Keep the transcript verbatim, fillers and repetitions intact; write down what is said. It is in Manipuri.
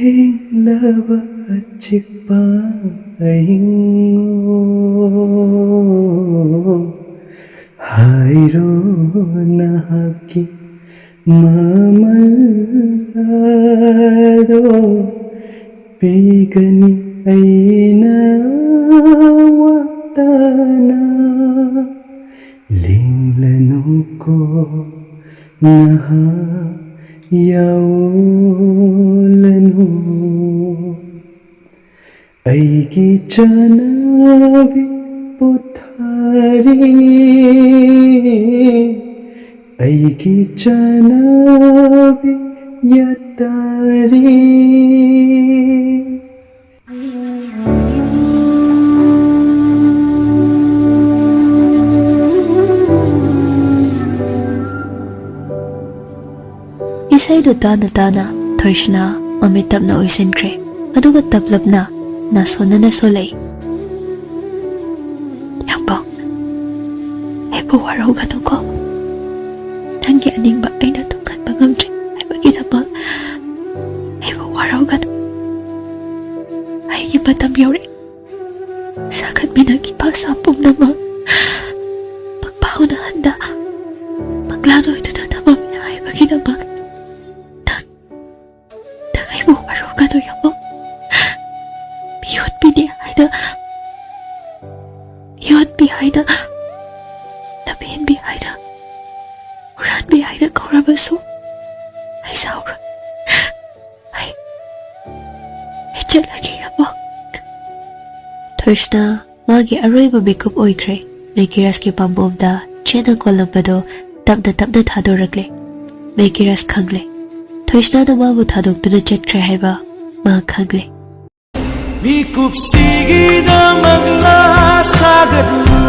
ꯊꯦꯡꯂꯕ ꯑꯆꯤꯛꯄ ꯑꯍꯤꯡꯉꯣ, ꯍꯥꯏꯔꯣ ꯅꯍꯥꯛꯀꯤ ꯃꯃꯜ ꯑꯗꯣ, ꯄꯤꯒꯅꯤ ꯑꯩꯅ ꯋꯥꯇꯅ꯫ ꯂꯦꯡꯂꯅꯨꯀꯣ ꯅꯍꯥꯛ, ꯌꯥꯑꯣꯂꯅꯨ꯫ ꯑꯩꯒꯤ ꯆꯠꯅꯕꯤ ꯄꯣꯊꯥꯔꯤ, ꯑꯩꯒꯤ ꯆꯠꯅꯕꯤ ꯌꯥꯇꯥꯔꯤ꯫ ꯏꯁꯩꯗꯨ ꯇꯥꯅ ꯇꯥꯅ ꯊꯣꯏꯁꯅꯥ ꯃꯃꯤꯠ ꯇꯞꯅ ꯎꯏꯁꯤꯟꯈ꯭ꯔꯦ, ꯑꯗꯨꯒ ꯇꯞꯂꯞꯅ ꯅꯥꯁꯣꯟꯅꯅ ꯁꯣꯜꯂꯛꯏ꯫ ꯌꯥꯝꯕꯧ, ꯑꯩꯕꯨ ꯋꯥꯔꯧꯒꯅꯨꯀꯣ꯫ ꯅꯪꯒꯤ ꯑꯅꯤꯡꯕ ꯑꯩꯅ ꯊꯨꯡꯍꯟꯕ ꯉꯝꯗ꯭ꯔꯦ ꯍꯥꯏꯕꯒꯤꯗꯃꯛ ꯑꯩꯕꯨ ꯋꯥꯔꯧꯒꯅꯨ꯫ ꯑꯩꯒꯤ ꯃꯇꯝ ꯌꯧꯔꯦ꯫ ꯁꯥꯒꯠꯃꯤꯟꯅꯈꯤꯕ ꯑꯁꯥ ꯄꯨꯝꯅꯃꯛ ꯃꯪꯐꯥꯎꯅꯍꯟꯗ ꯃꯪꯂꯥꯟ ꯑꯣꯏꯗꯨꯅ ꯊꯝꯃꯝꯃꯤ ꯍꯥꯏꯕꯒꯤꯗꯃꯛ ꯅꯪ, ꯅꯪ ꯑꯩꯕꯨ ꯋꯥꯔꯧꯒꯅꯨ ꯌꯥꯝꯕꯧ꯫ ꯃꯤꯑꯣꯠꯄꯤꯅꯤ ꯍꯥꯏꯅ, ꯃꯤꯑꯣꯠꯄꯤ ꯍꯥꯏꯅ, ꯂꯝꯍꯦꯟꯕꯤ ꯍꯥꯏꯅ, ꯍꯨꯔꯥꯟꯕꯤ ꯍꯥꯏꯅ ꯀꯧꯔꯕꯁꯨ ꯑꯩ ꯁꯥꯎꯔꯣꯏ꯫ ꯑꯩ, ꯑꯩ ꯆꯠꯂꯒꯦ ꯌꯥꯝꯕꯧ꯫ ꯊꯣꯏꯁꯅꯥ ꯃꯥꯒꯤ ꯑꯔꯣꯏꯕ ꯃꯤꯀꯨꯞ ꯑꯣꯏꯈ꯭ꯔꯦ꯫ ꯃꯦꯀꯤꯔꯁꯀꯤ ꯄꯥꯝꯕꯣꯝꯗ ꯆꯦꯠꯅ ꯀꯣꯜꯂꯝꯕꯗꯨ ꯇꯞꯅ ꯇꯞꯅ ꯊꯥꯗꯣꯔꯛꯂꯦ꯫ ꯃꯦꯀꯤꯔꯁ ꯈꯪꯂꯦ, ꯊꯣꯏꯁꯅꯥꯅ ꯃꯥꯕꯨ ꯊꯥꯗꯣꯛꯇꯨꯅ ꯆꯠꯈ꯭ꯔꯦ ꯍꯥꯏꯕ ꯃꯥ ꯈꯪꯂꯦ꯫ ꯃꯤꯀꯨꯞꯁꯤꯒꯤꯗꯃꯛ ꯂꯥ ꯁꯥꯒꯠꯂꯨ꯫